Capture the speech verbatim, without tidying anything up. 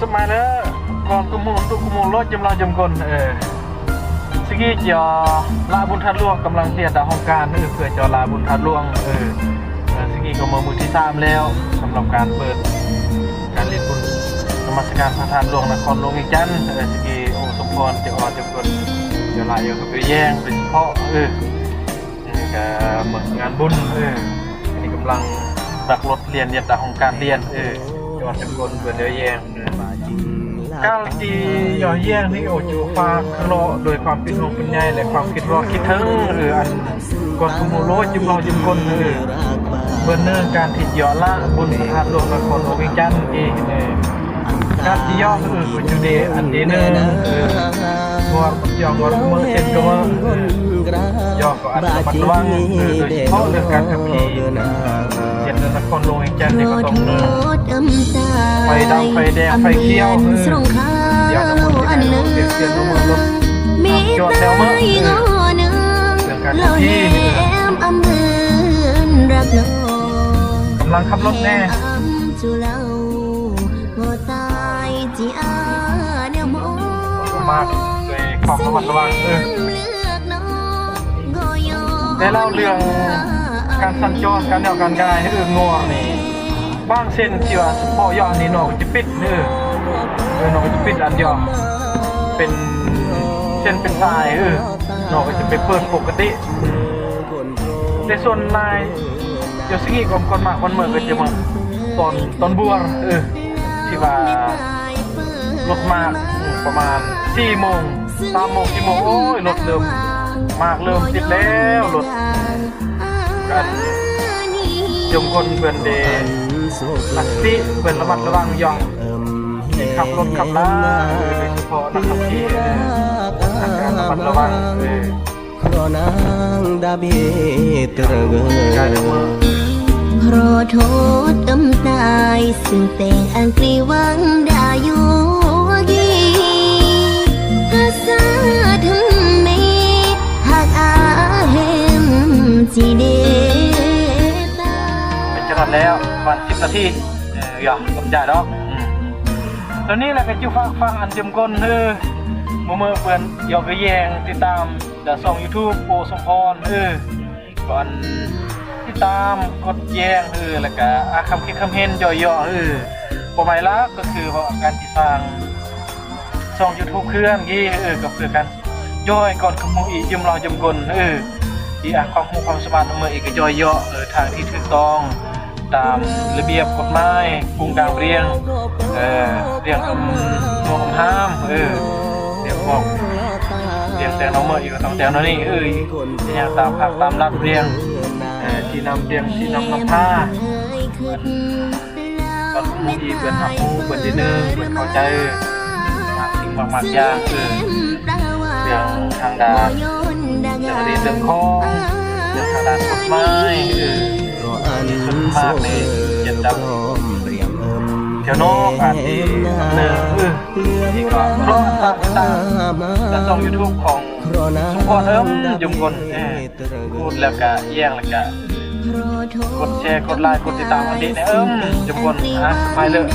สมัยแล้วก่อนกะหมู่ ตุกะหมู่ ลดยำลาว ยำกล เออ สะกี้เจียวละบุญธาตุหลวงกำลังเตรียมดาวห้องการ เออ เพื่อเจียวละบุญธาตุหลวง เออ เออ สะกี้ก็มามื้อที่สามแล้ว สำหรับการเปิดการเฮ็ดบุญนมัสการพระธาตุหลวงนครหลวงเวียงจันทน์ เออ สะกี้โอสมพรเจียวออดยำกล เจียวละอยู่กับเจียวแยงโดยเฉพาะ เออ นี่ก็เหมือนงานบุญ เออ อันนี้กำลังดักรถเรียน เรียนตามโครงการเรียน เออ ยอดจำนวนเพื่อนเยอะแยะ เออ การที่ยอดแยงนี่ โอ้ จูฝากเคารพโดยความเป็นห่วงเป็นใยและความคิดฮอดคิดถึง เออ อันก่อนกะหมู่ โลดจุ่มเราจุ่มคน เออ เบิ่งเรื่องการที่ยอดละบุญพระธาตุหลวงนครหลวงเวียงจันทน์อีก เออ การที่ยอด เออ ก็อยู่ในอันนี้เนอะ เออ เพราะว่ายอด ยอดเมื่อเห็นก็ว่า เออ ยอด ก็อาจจะระมัดระวัง เออ โดยเฉพาะเรื่องการขับขี่ เขตนครหลวงเวียงจันทน์นี่ก็ต้อง เออ ไฟดำ ไฟแดง ไฟเขียว เออ อย่าทำให้เสียเสียลมรถ จอดแถวเมือง เออ เรื่องการขับขี่ เออ กำลังขับรถแน่ มาด้วยความระมัดระวัง เออ แต่เล่าเรื่องการสัญจร การเดิน การกาย เออ งอนี่ บางเส้นที่ว่าเฉพาะยอดนี่นอกจะปิด เออ เออ นอกจะปิดอันเดียว เป็นเส้นเป็นสาย เออ นอกจะไปเปิดปกติ แต่ส่วนหลาย เดี๋ยวสิก่อน ก่อนมาวันเมื่อก็จะมาตอน ตอนบวร เออ ที่ว่ารถมากประมาณสี่โมง สามโมง สี่โมง โอ้ย รถเริ่มมาก เริ่มติดแล้ว รถกัน ยมคนเปิ้นได้ตักสติ เปิ้นระมัดระวังอยู่ ที่ขับรถขับลา เออ โดยเฉพาะนักขับขี่ เออ ต้องการระมัดระวัง เออ ไปจอดแล้วประมาณสิบนาที เออ อย่าสนใจดอก อืม ตอนนี้แหละก็จะฝากฟังอันเต็มก้น เออ เมื่อเมื่อเปิ้นยอดกะแยงติดตามจากช่อง YouTube โอสมพร เออ ก่อนติดตาม กดแยง เออ แล้วก็อ่ะ คำคิดคำเห็นย่อยๆ เออ เป้าหมายหลักก็คือว่าการที่สร้างช่อง YouTube ขึ้นกี้ เออ ก็เพื่อการย่อยก่อนกะหมู่อีก ยืมลองยืมกล เออ อีกอ่ะ ความรู้ความสามารถเมื่ออีกก็ย่อยๆ เออ ทางที่ถูกต้อง ตามระเบียบกฎหมาย กงกลางเวียง เอ่อ เวียง อืม หมู่ห้าม เออ เวียงบอก เวียงแต่งน้องเมื่ออีกก็ต้องแต่งน้องนี่ เออ เนี่ย ตามภาคตามลัดเวียง เอ่อ ที่นำเวียง ที่นำนำพา ก็ฮู้ดี เปิ้นฮับฮู้ เปิ้นได้นึ่ง เปิ้นเข้าใจ มากสิ่งมากๆ อย่าง เออ เรื่องทางด้าน เรื่องเรียนเรื่องของ เรื่องทางด้านกฎหมาย เออ ส่วนมากนี่จะจับแถวนอก อาจจะเนิน เออ นี่ก็เพราะตาม ตาม ตามช่อง YouTube ของสมพร เอิ้ม ยมกล เออ พูดแล้วก็แย่งแล้วก็กดแชร์ กดไลค์ กดติดตามอันนี้นะ เอิ้ม ยมกล อ่ะ ไปเลย